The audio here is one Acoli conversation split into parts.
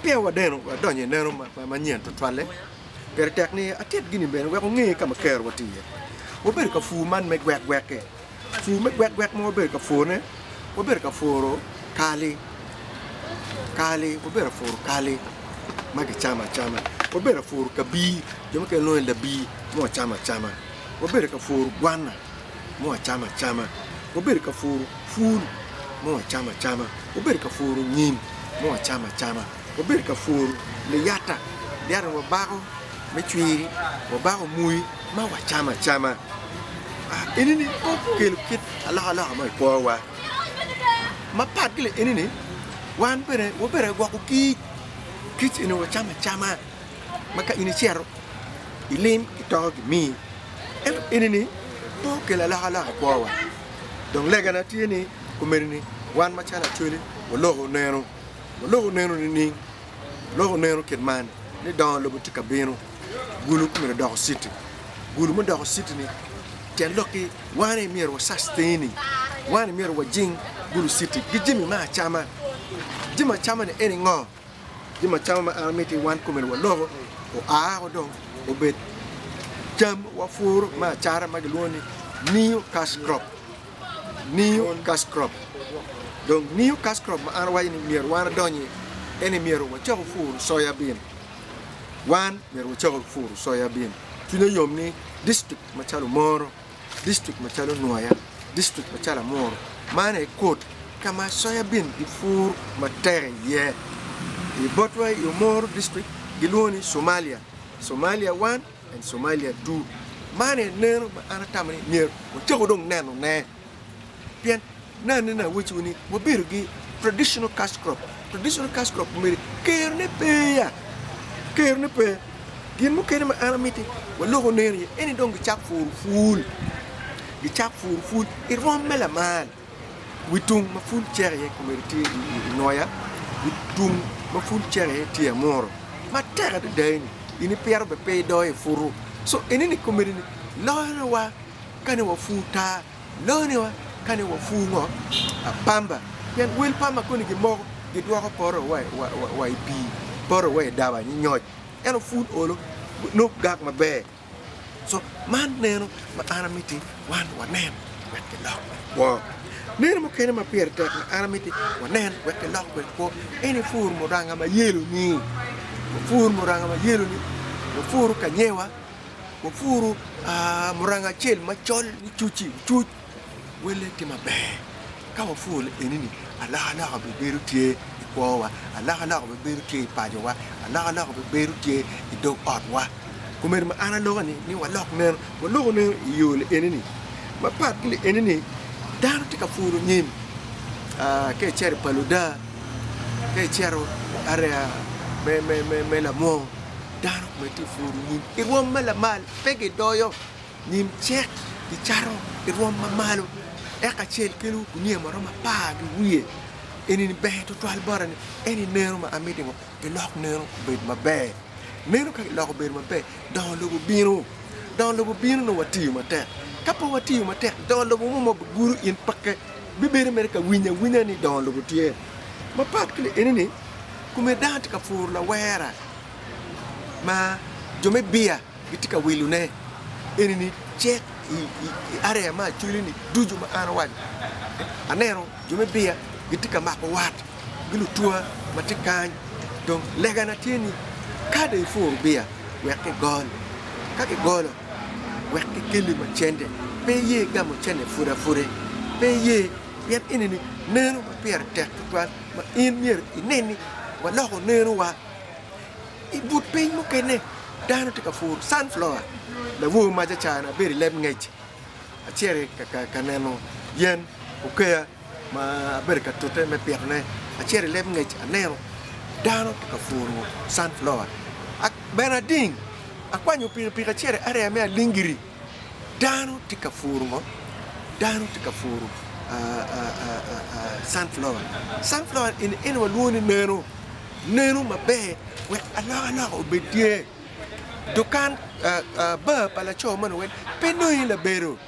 peya wadeno wadonyo i neno manyen tutwalle, pire tek ni atit gini bene wek wunge ka ma kerowa tye iye. Wabedo ka pur man me gwek gwek-ki. Pur me gwek gwek ma wabedo ka purone, wabedo ka puro kali, kali, wabedo ka puro kali ma kicamo acama, wabedo ka puro kabir, jo mukene lwongo ni labir ma wacamo acama, wabedo ka puro gwana ma wacamo acama, wabedo ka puro pul ma wacamo acama, wabedo ka puro nyim ma wacamo acama, wabedo ka puro liyata, liyata wabako me cwiri, wabako mui ma wacamo acama. Enini pe okelo kit alokaloka mo i kwowa. Mapat ki enini, wan bene wabedo ka gwoko kic, kic eni wacamo acama ma ka in icito ilim kitoko gimiyi. Ento enini pe okelo alokaloka i kwowa. Dong legana tye ni komedini wan macalo Acholi waloko neno, waloko neno nining? Waloko neno kit man ni dongo lobo tye ka bino, Gulu kome odoko citi, Gulu mudoko citi-ni tyen lokki wan aye myero wa sustain-ni, wan aye myero wajing Gulu citi ki jami me acama. Jami acama-ni eni ngo? Jami acama ma an amiti wan komedi waloko oa woko dong obed cam wapuro me acata ma gilwongo ni new cash crop, new cash crop. Dong new cash crop ma an awaco ni myero wan adony iye eni myero wacako puro soya bean. Wan myero wacako puro soya bean. Cwinya yom ni district macalo Omoro dictrict macalo Nwoya, dictrict macalo Amuru, man aye kot ka ma soya bean gipuro matek iye. I botwa i Omoro district gilwongo ni Somalia, Somalia one and Somalia two. Man aye neno ma an atamo ni myero wacaku dong nenone. Pien nene awacciwu ni wabedo ki traditional cash crop, traditional cash crop omyero kerone pe ya, kerone pe. Gin mukene ma an amiti walok onen iye eni dong gicak puro pul, gicak puro pul i rwom me lamal. Wi tung ma pul cek iye komedi tye i Nwoya, wi tung ma pul cek iye tye i Amuru. Matek adada eni, in ipito bene pe idoyo iputo. So enini komedi ni loyowa kane wapur tar. Loniwa ka ni wapur ngo? Pamba. Pien wel pamba koni gimoko gidwoko poto wa i pii, poto wa i daba nyonyoc. Ento pud olo nongo gak maber. So man neno ma an amiti wan wanen wek kilok kwede kwo. Neno mukene ma pire tek ma an amiti wanen wek kilok kwede kwo ene pur muranga ma yelo ni. Wapur muranga ma yelo ni, wapuru kanyewa. Wapuru muranga acel macol nicuc-ci, ocuc welle tye maber. Ka wapuro eni-ni, alokaloka bibedo tye i kwowa, alokaloka bibedo tye i pacowa, alokaloka bibedo tye i dog otwa. Komedi ma an aloko-ni ni walok neno, waloko neno i yo eni-ni. Mapat ki eni-ni, dano tye ka puro nyim ka icito i Paluda, ka icito i area me Lamwong. Dano ma tye puro nyim i rwom ma lamal pe gidoyo nyim cek gicato i rwom ma malo. Eka acel kelo gunia ma romo apar ki wiye. Eni-ni ber tutwal bota ni eni neno ma amito ni gilok neno obed maber. Neno ka giloko obedo maber dongo lobo bino. Dongo lobo bino nongo watiyo matek. Ka pe watiyo matek dongo lobo mo ma obigudo in peke bibedo mere ka winyo awinya ni dongo lobo tye. Mapat ki eni-ni kome dano tye ka puro lawera. ma jo me bia gitye ka wilone eni-ni cek i area me Acholi-ni ducu ma an awaco aneno jo me bia gitye ka mako wat ki lutwa ma tye kany dong legana tye ni ka dong ipuro bia wek kigol ka kigolo wek kikelli ma cente pe iye gamo cente pud apude pe iye pien eni-ni neno ma pire tek tutwal ma in myero inen ni waloko nenowa. I but piny mukene dano tye ka puro sunflower lawor maca ca ni abedo i leb ngec acito ka neno yen okeya ma abedo ka tute me pitone acito i leb ngec aneno dano tye ka puro sunflower bene ading akwanyo pikipiki acito i area me alingiri dano tye ka puro ngo dano tye ka puro sunflower sunflower eni eni walwongo ni neno. Neno maber wek alokaloka obed tye. Dukan bar pa laco moni weng pe nongi labedo,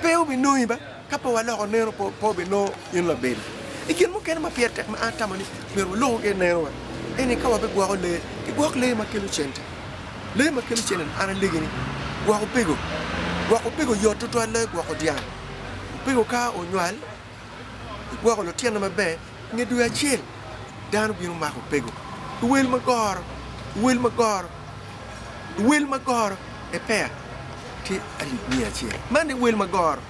pe obinongi ba ka pe waloko neno pe obinongo in labedo. I gin mukene ma pire tek ma an atamo ni myero walok ki nenowa. Eni ka wabigwoko lee, gigwok lee ma kelo cente. Lee ma kelo cente-ni an alegi ni gwok opego. Gwoko opego yot tutwal loyo gwoko dyang. Opego ka onywal, igwoko lutino maber, i nge dwe acel dano bino mako opego i wel ma goro, i wel ma goro, i wel ma goro e peya tye alip 100. Man i wel ma goro.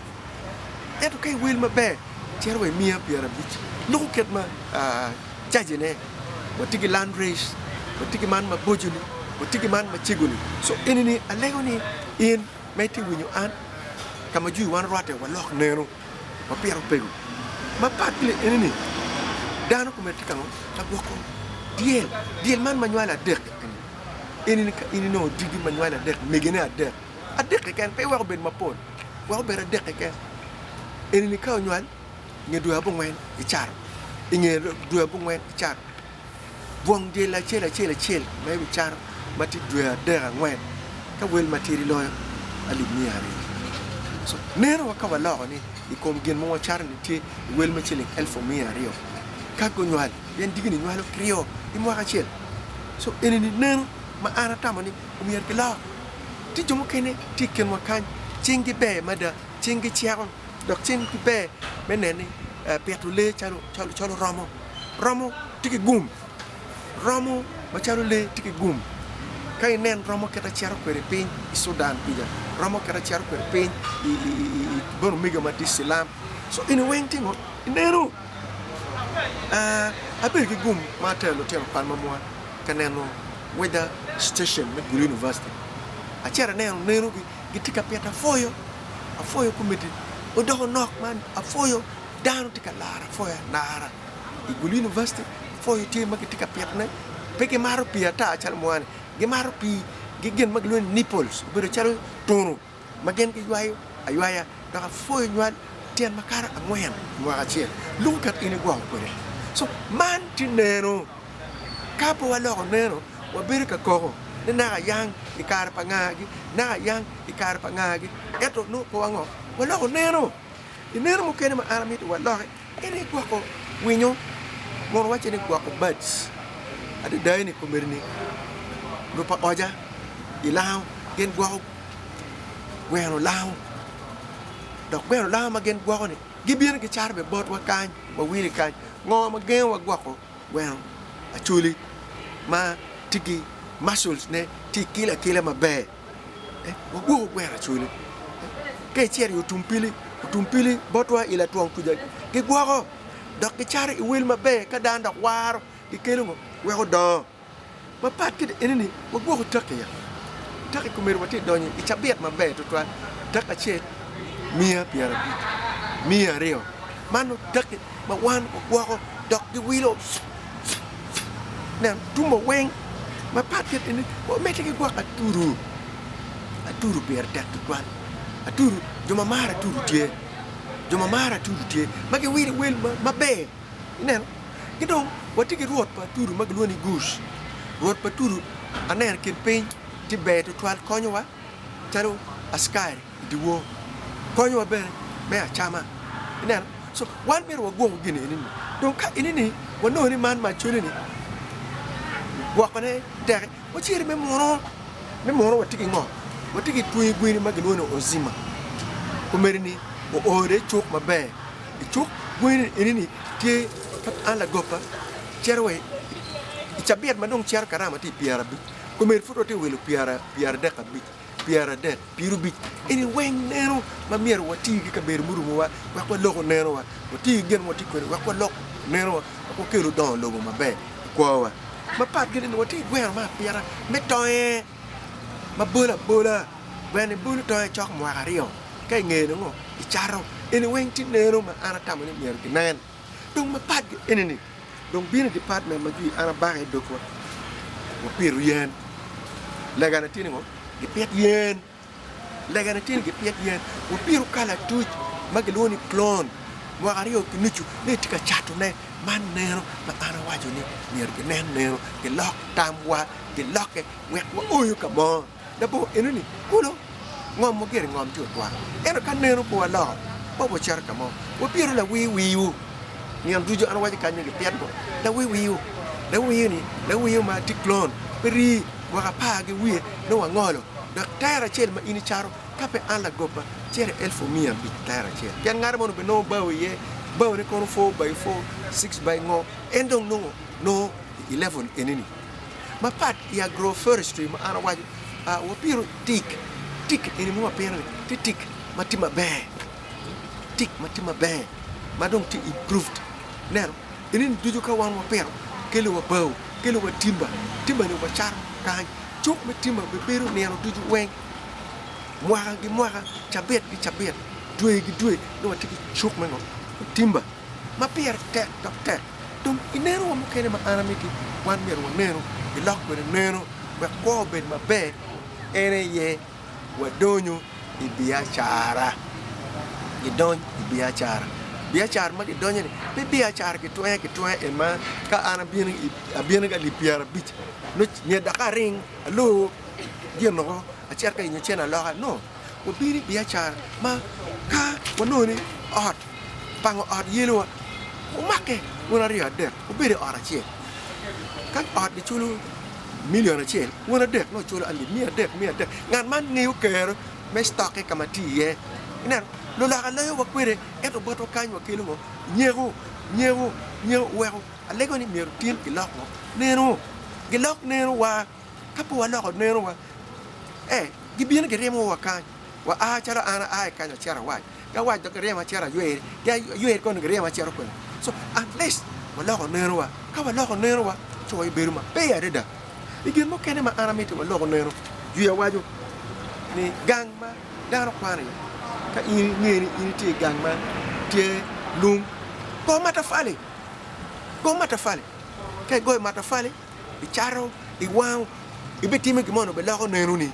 Ento ka i wel maber cito wa i 150. Luko kit ma cajine, watye ki land race, watye ki man maboco-ni, watye ki man macego-ni. So eni-ni alego ni in ma itye winyo an ka ma jwi wan orwatte walok neno. Wapito pego mapat ki eni-ni, dano kome tye ka ngo? Ka gwoko dyel. Dyel man ma nywalo adek eni, eni-ni ka in inongo digi ma nywalo adek, megine adek, adek keken, pe iwek obed mapol, wek obed adek keken. Eni-ni ka onywal, i nge dwe abongwen icato, i nge dwe abongwen icato. Bwong dyel acel acel acel ma ibicato ma tye dwe adek angwen ka wel matidi loyo alip miya aryo. So neno wa ka waloko ni i kom gin ma wacato ni tye i wel me ciling elfu 200 ka gunywal pien digi-ni nywalo kiryo i mwaka acel. So eni-ni neno ma an atamo ni omyero gilok. Tye jo mukene tye i kinwa kany cinggi ber mada, cinggi ceko dok cinggi ber me neno ni pito lee calo romo. Romo tye ki gum, romo macalo lee tye ki gum. Ka inen romo kit acito kwede piny i Sudan kuca, romo kit acito kwede piny i bot omege ma tye i Cilam. So eni weng tye ngo? Ineno abedo ki gum ma atero lutino kwan mamwa ka neno weather station me Gulu University. Acito aneno nenogi gitye ka pito apwoyo, apwoyo komiti odoko nok ma apwoyo Dano tye ka laro apwoyo alara i Gulu University, apwoyo tye ma gitye ka pitone, pe gimato pii ata calo mwa-ni, gimato pii ki gin ma gilwongo ni nipples, obedo calo tunu ma gin giywayo aywaya dok apwoyo nywal tyen makato angwen i mwaka acel luko kit in igwoko kwede. So man tye neno, ka pe waloko neno wabedo ka koko ni naka yang i kare pa ngagi, naka yang i kare pa ngagi ento nongo pe wango, waloko neno. I neno mukene ma an amito waloki en aye gwoko winyo mono wacce ni gwoko birds adada eni komedi ni lupa oja i lango gin gwoko gweno lango dok gweno lango ma gin gwoko ni gibino gicato bene botwa kany wawilo kany ngo ma gengo wa gwoko gweno acholi ma tye ki muscles ne tye kilo akila maber. Wagwoko gweno acoli. Ka icito i otumpili, otumpili botwa i latwong kuca gigwoko dok gicato i wel maber ka dano dok waro gikelo ngo weko dongo. Mapat ki eni-ni wagwoko taki ya. Taki komedi watye ka donyo i cabit maber tutwal taki acel miya pyerabic, 200 man taki ma wan wagwoko dok giwilo. Nen, tum weng mapat kit eni, wamedde ki gwoko aturu. Aturu pire tek tutwal. Aturu, jo ma maro aturu tye, jo ma maro aturu tye ma giwilo wel maber. Ineno? Ki dong watye ki rwot pa aturu ma gilwongo ni goose. Rwot pa aturu aneno i kin piny tye ber tutwal konyowa calo askari. i dyewor konyowa bene me acama. Ineno? So, wan myero wagwok gin eni-ni. Dong ka eni-ni wanongo ni man ma acwele-ni gwokone tek, wacito me muno. Me muno watye ki ngo? Watye ki twengi gweni ma gilwongo ni ozima. Omeri-ni oode i cuk maber. I cuk gweni eni-ni tye ka an lagoppa cito wa i cabit ma dong cito karama tye i pyerabic. Komeri pud watye ka wilo pyeradek abic. 30, 50, eni weng neno ma myero wati ki kabedo murumowa wek waloko nenowa, wati ki gin ma watye kwede wek walok nenowa wek wakel dongo lobo maber i kwowa. Mapat ki ni watye ki gweno me apita me tonge ma bolo abola, gweno-ni bolo tonge cok mwaka aryo ka i ngeye nongo icato. Eni weng tye neno ma an atamo ni myero ginen. Dong mapat ki eni-ni, dong bino i department ma jwi an abako i dogwa, wapito yen. Legana tye ni ngo? Gipit yen. Legana tye ni gipit yen. Wapito kalatuc ma gilwongo ni clone mwaka aryo ki nucu ni itye ka catone. Man neno ma an awaco ni myero ginen neno, gilok tamwa, gilokke wek waoyo ka mo. Labongo enoni kulu ngom ma gire ngom ci otwak. Ento ka neno pe waloko, pe wacito ka mo. Wabito lawiwiu. Nino ducu an awaco kany ni gipit go lawiwiu. Lawiyo-ni, lawiyo ma tye clone, pe rii mwaka apar ki wiye nongo wangolo. Dok taira acel ma in icato, ka pe an lagobba, cito i elfu miya abic taira acel. Pien ngat moni obinongo bao iye, baone kono four by four, six by ngo, en dong nongo nongo i level enini. Mapat i agroforestry ma an awaco, wapito tik, tik eni ma wapito-ni tye tik ma tye maber, tik ma tye maber ma dong tye improved. Ineno, enini ducu ka wan wapito kelo wa bao, kelo wa timba, timba ni wacato kany, cuk me timba bibedo nino ducu weng, mwaka ki mwaka, cabit ki cabit, dwe ki dwe nongo watye ki cuk me ngo? Me timba ma pire tek dok tek. Dong i nenowa mukene ma an amiti wan myero wanenu, gilok kwede neno wek kwo obed maber, en aye wadonyo i biacara. Gidony i biacara. Biacara ma gidonyo-ni pe biacara kitwenga kitwenga en ma ka an abino abino ki alip pyerabic nongo myero dok aring alor gin woko acit ka yenyo cente aloka no. Wabino i biacara ma ka wanongo ni ot pango ot yelowa wumakke wun aryo adek wubed i ot acel ka ot giculo milion acel wun adek nongo culo alip miya adek miya adek ngat man ngeyo kero me citokke ka ma tye iye ineno luloka loyowa kwede ento botwa kany wakelo ngo nyeko nyeko nyeko oweko alego ni myero tin gilok ngo neno gilok nenowa ka pe waloko nenowa ee gibino giryemo wa kany wa a calo an aa i kany acito awac ki awac dok giryema acito aywer ki aywer kono giryema acito kwene so unless waloko nenowa ka waloko nenowa ci wabibedo maber adada. I gin mukene ma an amito waloko neno jwi awaco ni gang ma dano kwano iye ka in inge ni in itye i gang ma tye lum go matafali go matafali ka igoyo matafali icato iwango ibitimo gin moni obiloko nenoni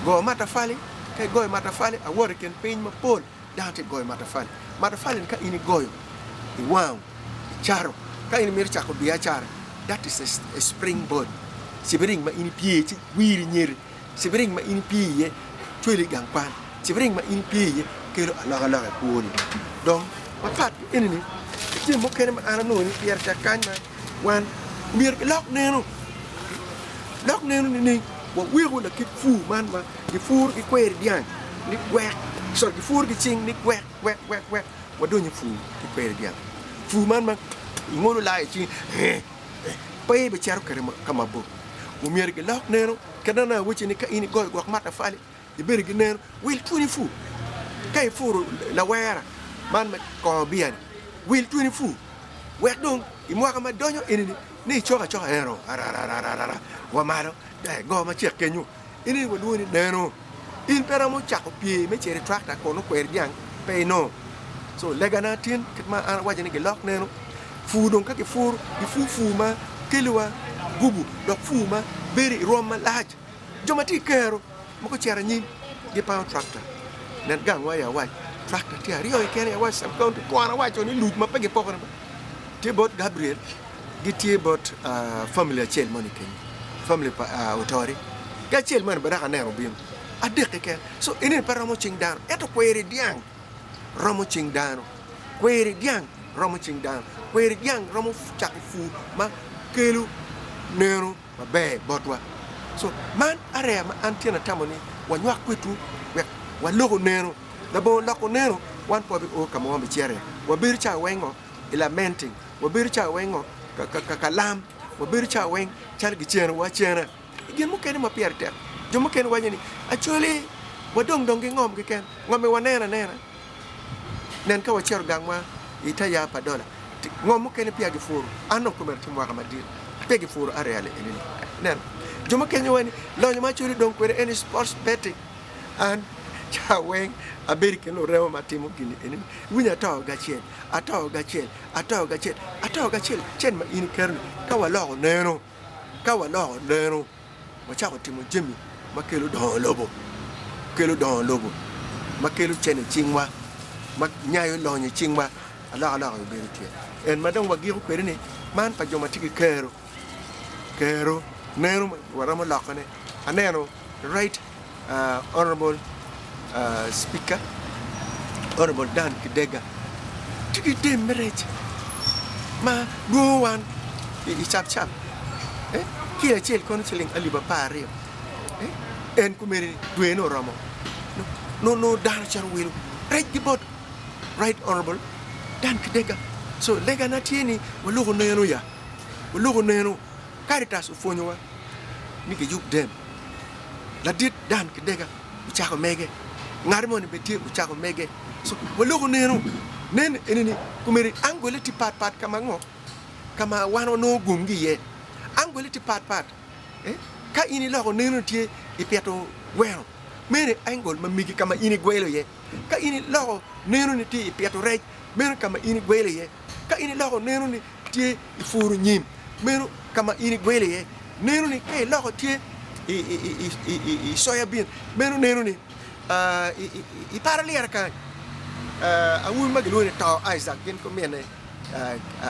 go matafali ka igoyo matafali awoto i kin piny mapol dano tye ka goyo matafali matafali-ni ka in igoyo iwango icato ka in imito cako biacara that is a spring board cibiring ma in ipye ci wiri nyeri cibiring ma in ipye iye cwali i gang kwan cibiring ma in ipye iye kelo alokaloka i kwoni dong mapat ki enini jami mukene ma an anongo ni pire tek kany ma Wan myero gilok neno. Lok neno nining? Waweko lakit pur man ma gipuro ki kweri dyang ni gwek, sorry gipuro ki cing ni gwek gwek gwek gwek, wadonyo i pur ki kweri dyang. Pur man ma ingolo layo i cingi eh eh pe ibicito kwede ka mabor. Omyero gilok neno kit ma awacci ni ka in igoyo gwok matafali ibedo ki neno wil cwinyi pur. Ka ipuro lawera man me kongo biya-ni wil cwinyi pur. Wek dong i mwaka ma donyo eni-ni, ni icok acoka eno ararararara wa malo dong go macek kenyo. In aye walwongi ni neno. In pe romo cako pye me cito i trakta kun okweri dyang pe inongo. So legana tin kit ma an awaco ni gilok neno pur dong ka gipuro gipur pur ma keliwa gubu dok pur ma bedo i rwom malac. Jo ma tye ki kero ma gucito anyim gipango trakta. Nen gangwa i Awac, trakta tye aryo keken i Awac Sub County. Twon awaco ni luc ma pe gipoko tye bot Gabriel gitye bot famili acel moni kenyo, famili pa Otori ki acel moni bene dok aneno obino adek keken. So eni pe romo cing dano ento kweri dyang romo cing dano, kweri dyang romo cing dano, kweri dyang romo cako pur ma kelo neno. maber botwa. So man area ma an tyene atamo ni wanywak kwedwu wek walok oneno. Labongo loko oneno wan pe wabio ka ma wan bicito iye. Wabedo cawa weng ngo i lamenting, wabedo cawa weng ngo ka lam, wabedo cawa weng calo gicenowa acena. I gin mukene ma pire tek, jo mukene waco ni Acholi wadong dong ki ngom keken, ngom-mi waneno anena. Nen ka wacito gangwa i te yaa pa dola, ngom mukene peya gipuro. An dong komera tye mwaka madit, pe gipuro area-ni enini. Nen, jo mukene giwaco ni lonyo ma Acholi dong kwede eni sports betting. An ca weng abedo i kin lurema ma timo gin enini. Iwinyo ato gacel, ato gacel, ato gacel, ato gacel, cen ma in iketo-ni ka waloko neno, ka waloko neno. wacako timo jami ma kelo dongo lobo, kelo dongo lobo, ma kelo cene i cingwa, ma nyayo lonyo i cingwa, alokaloka obedo tye. En ma dong wagiko kwede ni man pa jo ma tye ki kero, kero meno waromo lokone. Aneno right honourable speaker, honourable Dan Kidega tye ki dem me rec ma lwongo wan. I cap cap kilo acel kono ciling alip 12 en kumeni dwe ne oromo nongo dano cito wilo rec ki bot right honorable Dan Kidega so lega na tye ni waloko neno ya waloko neno Caritas opwonyowa ni giyub dem ladit Dan Kidega ocako mege ngat moni bene tye ocako mege so waloko neno nen enini komedi angole tye pat pat ka ma ngo ka ma wan wanongo gumgi iye. Angoli tye pat pat. Ka in iloko neno tye i pito gweno, meno angle ma megi ka ma in igwelo iye. Ka in iloko neno ni tye i pito rec, meno ka ma in igwelo iye. Ka in iloko neno ni tye i puro nyim, meno ka ma in igwelo iye. Neno ni ka iloko tye i soya bean, meno neno ni i paro lyere kany. Awobi ma gilwongo ni Too Isaac gin ki omine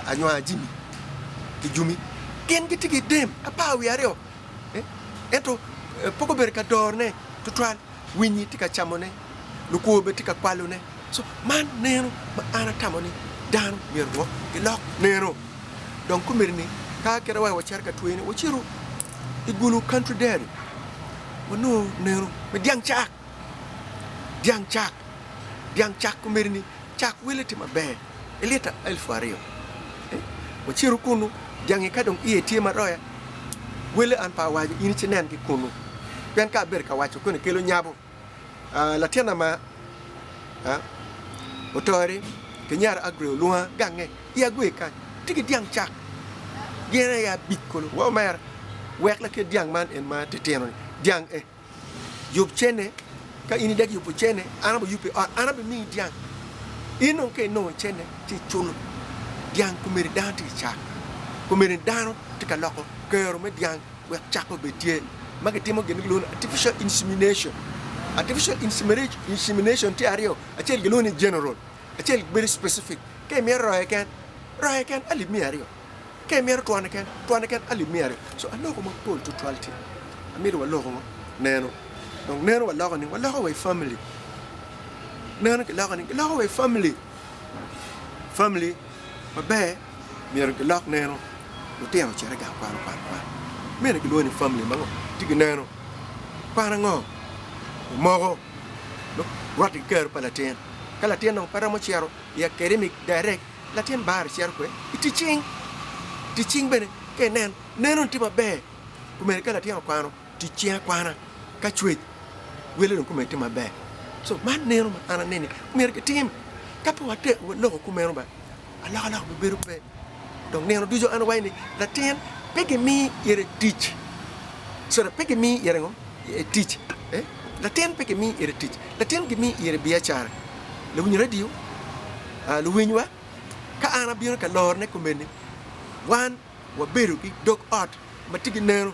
anywar jimi ki jumi gin gitye ki dem 12 ento pe gubedo ka dorone tutwal winyi tye ka camone lukwor bene tye ka kwalone co man neno ma an atamo ni dano myero gwok gilok neno dong komiti ni ka kite wa wacito ka tweyone wacito i Gulu country dairy wanongo neno me dyang cak dyang cak dyang cak komiti ni cak wele tye maber i lita 2000. Wacito kunnu, jangi ka dong iye tye ma roya, wele an pe awaco, in icinen ki kunnu. Pien ka abedo ka waco koni kelo nyabo. Latinna ma oto-ri ki nyara Agri olwonga gange i Agwe kany, tye ki dyang cak, gin aye abic kulu. Wa omera, wek lakit dyang man en ma titino-ni, dyang e. Yub cene, ka in idek yubo cene, an abiyubbi ot, an abimiyi dyang. In dong ka inongo cene, ci iculo dyang. Komedi dano tye ki cak, komedi dano tye ka loko kero me dyang wek cak obed tye ma gitimo gin ma gilwongo ni artificial insemination. Artificial insemination tye aryo, acel gilwongo ni general, acel bedo specific. Ka imito royo keken, royo keken alip 200. Ka imito twone keken, twone keken alip 200. So aloko mapol tutwal tye. Amito waloko ngo? Neno. Dong neno waloko ni waloko wa i family. Neno kiloko ni giloko wa i family. Family maber myero gilok neno. Lutino ocit i gang kwan okwan kwan. Meno gilwongo ni family ma ngo? Tye ki neno. Kwan ango? Omoko. Rwatte ki kero pa latin. Ka latin dong pe romo cito i academic direct, Latin bar cito kwe i tic cing. Tic cing bene ka inen neno ni tye maber komedi ka latin okwano tic cing akwana ka cwec wele dong komedi tye maber. So man neno ma an aneni myero kitim ka pe wateko waloko kumeno ba alokaloka bibedo pe. Dong nino ducu an awaco ni latin pe gimi ite tic sorry pe gimi ite ngo tic latin pe gimi ite tic latin gimi ite biacara lawiny radio Luwinywa, ka an abino ka lorone komeni, wan wabedo ki dog ot ma tye ki neno.